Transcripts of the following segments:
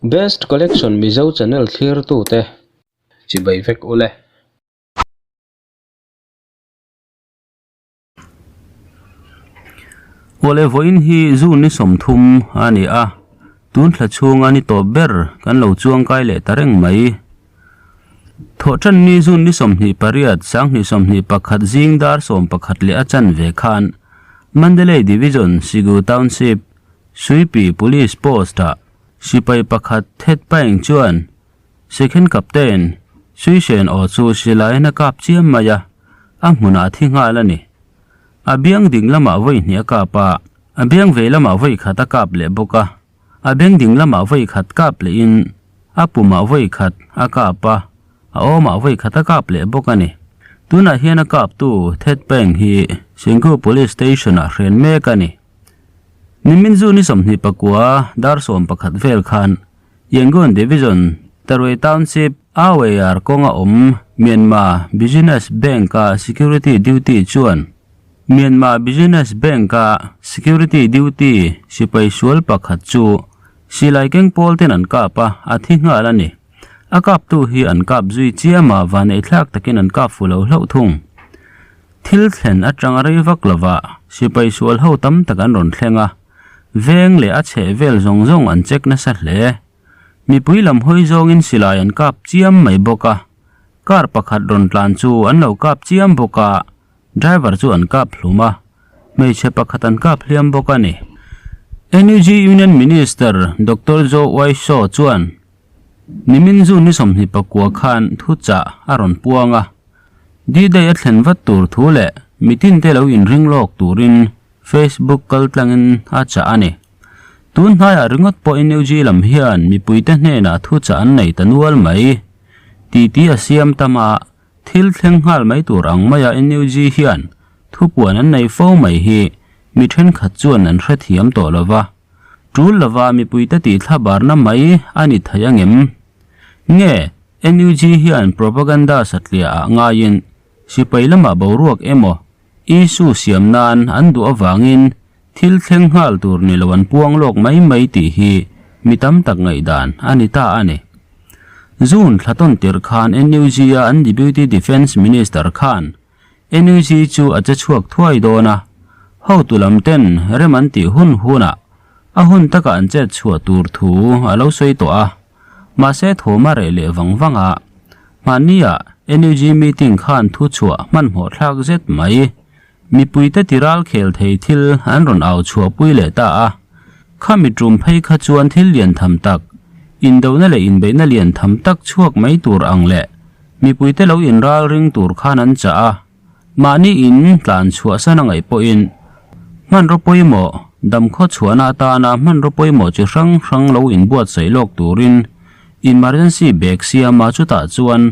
Best Collection Mizo channel thlirtute chibai vek ule. Awle vawiin hi June ni 30 a ni a, tun thla chhunga ni tawp ber kan lo chuangkai leh ta reng mai. Thawhṭan ni June ni 28, 2021 zing dar 11 leh a chanve khan Mandalay Division Sigu Township Suipi Police Post-ah sipai pakhat Thet Paing chuan Second Captain Suisen aw chu silaiin a kap chiam mai a, a hmunah a thi nghal a ni. A biang ding lamah vawi hnih a kap a, a biang vei lamah vawi khat a kap leh bawk a, a beng ding lamah vawi khat kap lehin a pumah vawi khat a kap a, a awmah vawi khat a kap leh bawk a ni. Tunah hian a kaptu Thet Paing hi Singhu Police Station-ah hren mek a ni. Nimin zu ni 29 dar 11 vel khan Yangon Division, Tarway Township, Aweyar kawnga awm Myanmar Business Bank-a security duty chuan Myanmar Business Bank-a security duty sipai sual pakhat chu silai keng pawl ten an kap a, a thi nghal a ni. A kaptu hi an kap zui chiam a, vaneihthlak takin an kap fu lo hlauh thung. Thil thlen atanga rei vak lova sipai sual ho tam tak an rawn thleng a, veng leh a chheh vel zawng zawng an check nasa hle. Mipui lam hawi zawngin silai an kap chiam mai bawk a, car pakhat rawn tlan chu an lo kap chiam bawk a, driver chu an kap hlum a, hmeichhe pakhat an kap hliam bawk a ni. NUG Union Minister Doctor Joe Waishaw chuan Nimin June ni 29 khan thuchah a rawn puang a, D-Day a thlen vat tur thu leh mitin te lo inring lawk turin Facebook kal tlangin a chah a ni. Tun hnaiah ringawt pawh NUG lam hian mipuite hnenah thuchah an nei ta nual mai. Titi a siam tam a, thil thleng nghal mai tur ang maia NUG hian thupuan an nei fo mai hi mi thenkhat chuan an hrethiam tawh lo va. Tul lova mipuite tih thlabarna mai a ni thei angem? Nge NUG hian propaganda satliah ah ngaiin sipai lamah boruak emaw issue siam nan an duh avangin thil thleng nghal tur ni lo an puang lawk mai mai tih hi mi tam tak ngaihdan a ni ta a ni. June thla tawn tirh khan NUG a an Deputy Defence Minister khan NUG chu a che chhuak thuai dawn a, hotu lam ten rem an tih hun hunah a hun takah an chet chhuah tur thu a lo sawi tawh a. Mahse thawm a reh leh vang vang a, mahnia NUG meeting khan thu chhuah hmanhmawh thlak zet mai. Mipuite tiral khel thei thil an rawn au chhuahpui leh ta a, khami tum phei kha chuan thil lian tham tak, indona leh inbeihna lian tham tak chhuak mai tur ang leh mipuite lo inral ring tur khan an chah a. Mahni in tlan chhuahsan a ngaih pawhin hmanraw pawimawh damkhaw chhuahna atana hmanraw pawimawh chi hrang hrang lo inbuatsaih lawk turin emergency bag siama chutah chuan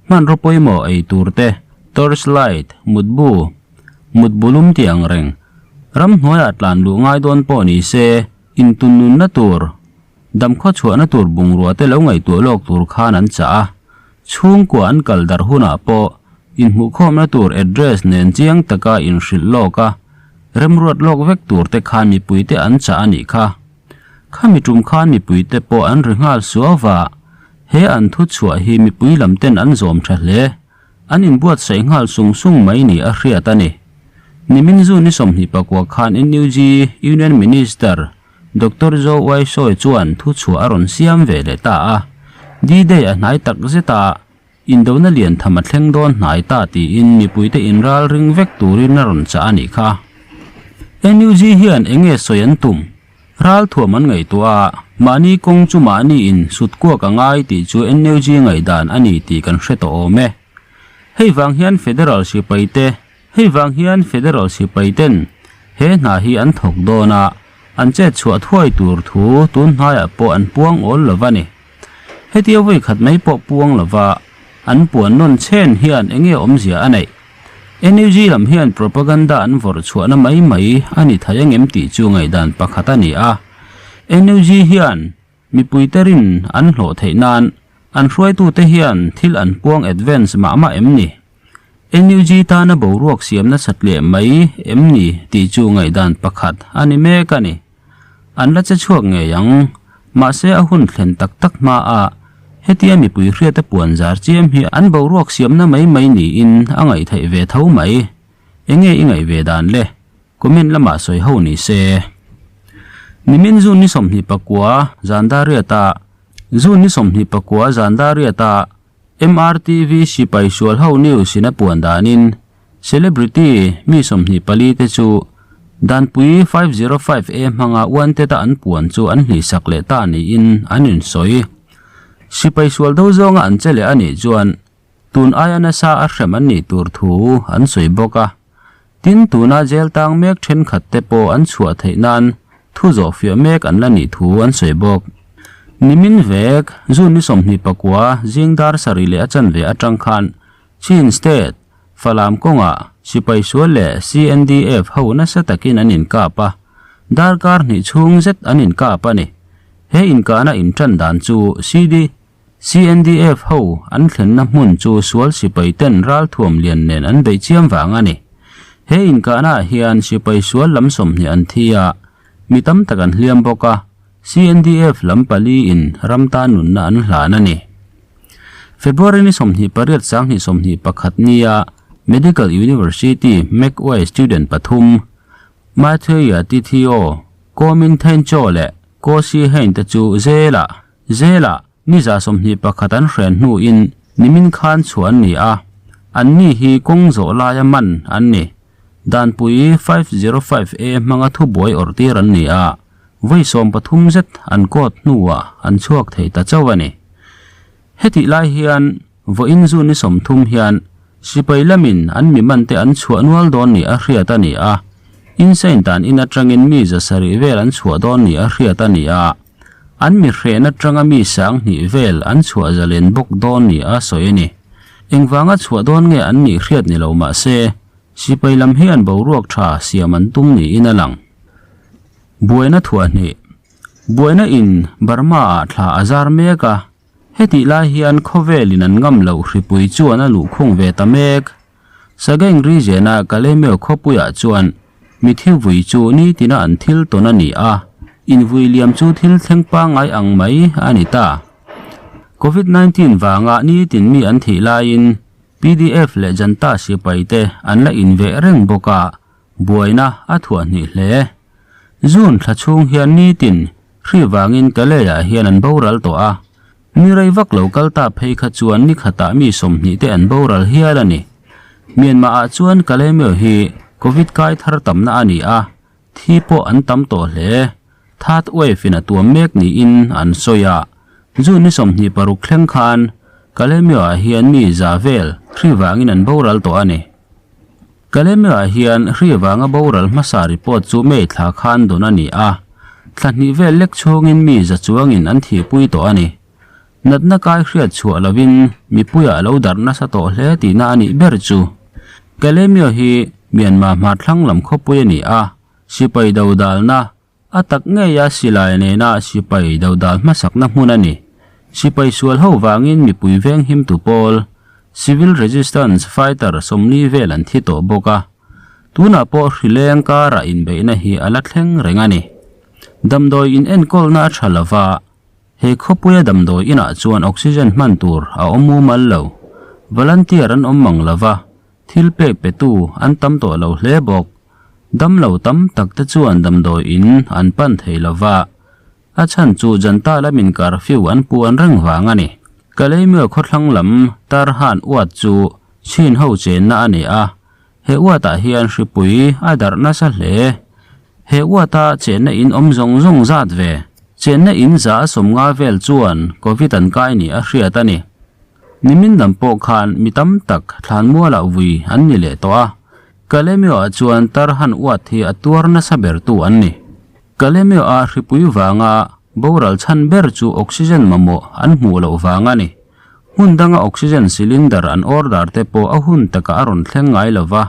hmanraw pawimawh ei tur te, torch light, mutbu, mutbu lum tih ang reng, ramhnuaiah tlan luh ngai dawn pawh ni se intunnunna tur damkhaw chhuahna tur bungrua te lo ngaihtuah lawk tur khan an chah a. Chhungkua an kal darh hunah pawh inhmuhkhawmna tur address nen chiang taka inhrilh lawk a, remruat lawk vek tur te khan mipuite an chah a nih kha. Khami tum khan mipuite pawh an ri nghal suau va, he an thu chhuah hi mipui lam ten an zawm tha hle. An inbuatsaih nghal sung sung mai ni a hriat a ni. Nimin June ni 29 khan NUG Union Minister Doctor Zo Uaisawi chuan thu chhuah a rawn siam ve leh ta a, D-Day a hnai tak zet a, indona lian tham a thleng dawn hnai ta tiin mipuite inral ring vek turin a rawn chah a nih kha. NUG hian eng nge sawi an tum? Ral thuam an ngaihtuah a, mahni kawng chu mahni in sut kuak a ngai tih chu NUG ngaihdan a ni tih kan hre tawh awm e. Hei vang hian Federal sipaite Hei vang hian Federal sipai ten he hna hi an thawk dawn a, an chet chhuah thuai tur thu tun hnaiah pawh an puang awl lo va ni. Hetia vawi khat mai pawh puang lo va, an puan nawn chen hian eng nge awmzia a neih? NUG lam hian propaganda an vawrh chhuahna mai mai a ni thei angem tih chu ngaihdan pakhat a ni a. NUG hian Mipuite rin an hlawh theih nan an hruaitute hian thil an puang advance mah mah em ni? NUG tana boruak siam nasat leh mai em ni tih chu ngaihdan pakhat a ni mek a ni. An la che chhuak ngei ang. Mahse a hun thlen tak tak hma a hetia mipui hriata puan zar chiam hi an boruak siamna mai mai niin a ngaih theih ve tho mai. Enge i ngaih ve dan le? Comment lamah sawi ho ni se. Nimin June ni 24 zan dar riata June ni 24 zan dar riata MRTV sipai sual ho news in a puan danin celebrity mi 24 te chu Danpui 505A hmanga wanted a an puan chu an hlihsak leh ta niin an insawi. Sipai sual do zawnga an che leh a nih chuan tun aia nasa a hrem an nih tur thu an sawi bawk a. Tin, tuna jail tang mek thenkhat te pawh an chhuah theih nan thu zawh fiah mek an la nih thu an sawi bawk. Nimin vek, June ni 29 zing dar sarih leh a chanve atang khan Chin State, Falam kawngah sipai sual leh CNDF ho nasa takin an inkap a, darkar hnih chhung zet an inkap a ni. He inkahna intan dan chu CD. CNDF ho an thlenna hmun chu sual sipai ten ralthuam lian nen an beih chiam vang a ni. He inkahna ah hian sipai sual lam 20 an thi a, mi tam tak an hliam bawk a, CNDF lam pali in ram tan nunna an hlan a ni. February ni 28 2021 nia Medical University McWay student pathum Mathew-a Tithio, Ko Min Thein Chaw leh Ko Si Hein te chu Zela Zela ni 21 an hren hnuin nimin khan chhuah an ni a, anni hi kawng zawh laia man an ni. Danpui 505A hmanga thubuai awrh tir an ni a, vawi 13 zet an court hnuah an chhuak thei ta chauh a ni. Hetih lai hian vawiin June ni 30 hian sipai lamin an mi man te an chhuah nual dawn ni a hriat a ni a, insain dan in atangin mi 700 vel an chhuah dawn ni a hriat a ni a. An mi hren atanga mi 2000 vel an chhuah zalen bawk dawn ni a sawi a ni. Engvanga chhuah dawn nge an nih hriat ni lo mah se, sipai lam hi an boruak tha siam an tum niin a lang. Buaina thuah hnih. Buaina in Burma ah thla a zar mek a, hetih lai hian khawvelin an ngam loh hripui chuan a luhkhung ve ta mek. Sagaing region-a Kalemyo khawpuiah chuan mithi vui chu nitina an thil tawn a ni a, invui liam chu thil thleng pangngai ang mai a ni ta. Covid 19 vanga nitin mi an thih laiin PDF leh Janta sipai te an la inveh reng bawk a, buaina a thuah hnih hle. June thla chhung hian nitin hri vangin Kalay-ah hian an boral tawh a, Mi rei vak lo kal ta phei kha chuan ni khatah mi 20 te an boral hial a ni. Myanmar ah chuan Kalemyo hi Covid kai thar tamna a ni a, thi pawh an tam tawh hle. Third wave in a tuam mek niin an sawi a. June ni 26 thleng khan Kalemyo ah hian mi za vel hri vangin an boral tawh a ni. Kalemyo ah hian hri vanga boral hmasa report chu May thla khan dawn a ni a, thla hnih vel lek chhungin mi za chuangin an thihpui tawh a ni. Natna kai hriat chhuah lovin mipuiah lo darh nasa tawh hle tihna a nih ber chu. Kalemyo hi Myanmar hmarthlang lam khawpui a ni a, sipai dodalna A tak ngeia silai nena sipai dodal hmasakna hmun a ni. Sipai sual ho vangin mipui veng him tu pawl, civil resistance fighter 40 vel an thi tawh bawk a. Tunah pawh hrileng karah inbeihna hi a la thleng reng a ni. Damdawi in enkawlna a tha lova, he khawpuia damdawi inah chuan oxygen hman tur a awm mumal lo. Volunteer an awm mang lova, Thil pek petu an tam tawh lo hle bawk. Dam lo tam tak te chuan damdawi in an pan thei lo va. A chhan chu Janta lamin curfew an puan reng vang a ni. Kalaymyo khawthlang lam Tarhan uat chu chhin ho chenna a ni a. He uatah hian hripui a darh nasa hle. He uata chenna in awm zawng zawng zat ve. Chenna in 150 vel chuan Covid an kai ni a hriat a ni. Nimin lam pawh khan mi tam tak thlanmualah vui an ni leh tawh a, Kalemyo-ah chuan Tarhan uat hi a tuar nasa bertu an ni. Kalemyo-a hripui vanga boral chhan ber chu oxygen mamawh an hmuh loh vang a ni. Hmun danga oxygen cylinder an order te pawh a hun takah a rawn thleng ngai lo va.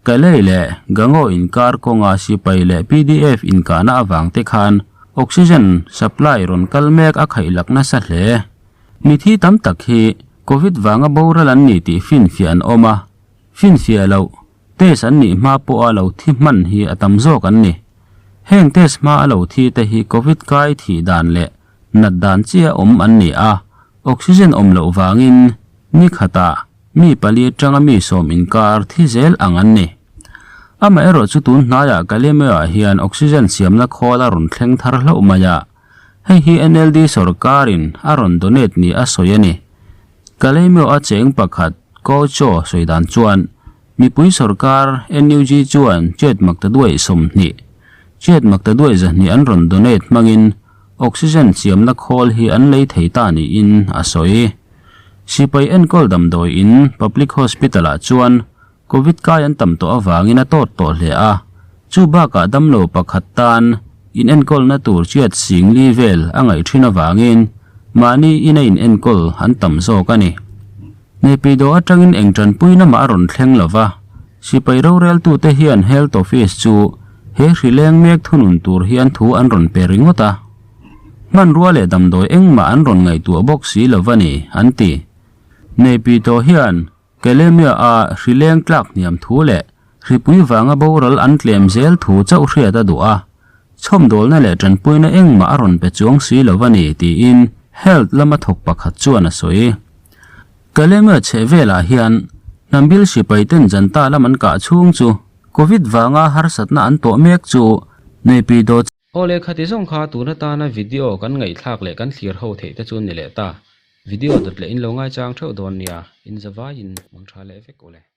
Kalay leh Gangaw inkar kawnga sipai leh PDF inkahna avang te khan oxygen supply rawn kal mek a khaihlak nasa hle. Mithi tam tak hi Covid vanga boral an ni tih finfiah an awm a, finfiah loh, test an nih hma pawha lo thi hman hi a tam zawk an ni. Heng test hma a lo thi te hi Covid kai thih dan leh Nat dan chiah awm an ni a, oxygen awm loh vangin ni khatah mi pali atanga mi sawm inkar thi zel ang an ni. Amaherawh chu tun hnaiah Kalemeo-ah hian oxygen siamna khawl a rawn thleng thar hlauh mai a, hei hi NLD sorkarin a rawn donate ni a sawi a ni. Kalemeo-a cheng pakhat Ko Cho sawi dan chuan mipui sorkar NUG chuan chet mak ta duai 20, chet mak ta duai 200 an rawn donate hmangin oxygen siamna khawl hi an lei thei ta niin a sawi. Sipai enkawl damdawi in Public Hospital ah chuan Covid kai an tam tawh avangin a tawt tawh hle a, chu bakah damlo pakhat tan in enkawlna tur chiat singli vel a ngaih thin avangin mahni in a in enkawl an tam zawk a ni. Neipido atangin eng tanpui lamah a rawn thleng lo va, sipai roreltute hian Health Office chu he hri leng mek thunun tur hian thu an rawn pe ringawt a. Hmanrua leh damdawi engmah an rawn ngaihtuah bawk si lo va ni, an ti. Neipido hian Kelemia a hri leng tlak hniam thu leh hripui vanga boral an tlem zel thu chauh hriat a duh a, chhawmdawlna leh tanpuina engmah a rawn pe chuang si lo a ni tiin Health lama thawk pakhat chuan a sawi. Kelemia chheh velah hian hnambil sipai ten janta lam an kah chhung chu Covid vanga harsatna an tawh mek chu Neipi dawt Aw leh khati zawng kha tun atana video kan ngaihthlak leh kan thlir ho theih te chu ni leh ta. Video dawt leh in lo ngaichang theuh dawn nia, in zavaiin mang tha leh vek ule.